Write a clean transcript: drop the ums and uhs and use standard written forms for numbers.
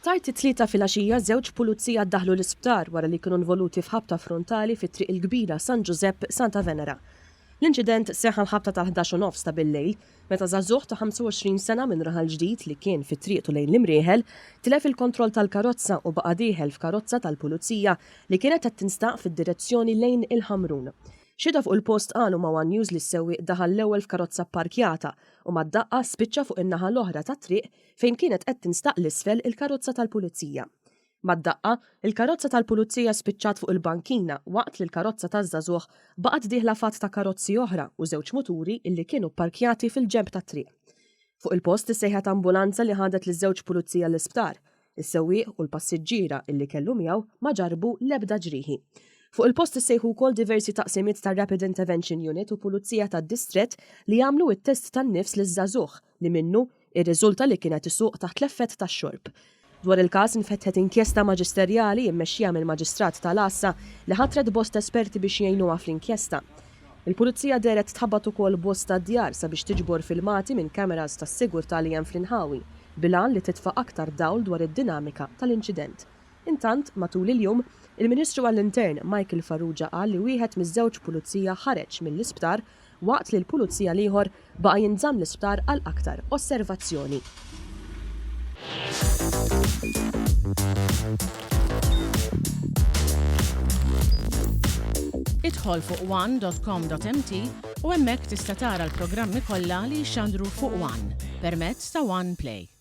Tard it-Tlieta filgħaxija żewġ pulizija ddaħlu l-isptar wara li kienu nvoluti f'ħabta frontali fi Triq il-Kbira San Ġużepp, Santa Venera. L-inċident seħħ għall-ħabta tal-11 u nofs ta' bil-lejl meta żagħżugħ ta' 25 sena minn Raħal Ġdid li kien fi triqtu lejn l-Imrieħel tilef il-kontroll tal-karozza u baqa' dieħel f'karozza tal-pulizija li kienet qed tinstaq fid-direzzjoni lejn il-Ħamrun. Xhieda fuq il-post qalu ma' one News li s-sewwieq daħal l-ewwel f'karozza pparkjata u mad-daqqa spiċċa fuq in-naħa l-oħra tat-triq fejn kienet qed tinstaq 'l isfel il-karozza tal-pulizija. Mad-daqqa, il-karozza tal-pulizija spiċċat fuq il-bankina waqt li l-karozza taż-żagħżugħ baqgħet dieħla f'għadd ta' karozzi oħra u żewġ muturi illi kienu pparkjati fil-ġenb tat-triq. Fuq il-post issejħet ambulanza li ħadet liż-żewġ pulizija l-isptar. Is-sewwieq u l-passiġġiera illi kellu miegħu ma ġarrbu l-ebda ġrieħi. Fuq il-post issejħu wkoll diversi taqsimiet tar-Rapid Intervention Unit u pulizija tad-distrett li għamlu t-test tan-nifs liż-żagħżugħ li minnu irriżulta li kien qed isuq taħt l-effett tax-xorb. Dwar il-każ infetħet inkjesta maġisterjali mmexxija mill-Maġistrat tal-Għassa li ħatret bosta esperti biex jgħinuha fl-inkjesta. Il-Pulizija dehret tħabbat ukoll bosta djar sabiex tiġbor filmati minn cameras tas-sigurtà li hemm fl-inħawi, bil-għan li titfa' aktar dawl dwar id-dinamika tal-inċident. Intant, matul il-jum, il-Ministru għall-Intern, Michael Farrugia qal li wieħed miż-żewġ pulizija ħareġ mill-isptar waqt li l-pulizija l-ieħor baqa' jinżamm l-isptar għal aktar osservazzjoni. Idħol fuq one.com.mt u hemmhekk tista' tara l-programmi kollha li jixxandru fuq One permezz ta' One Play.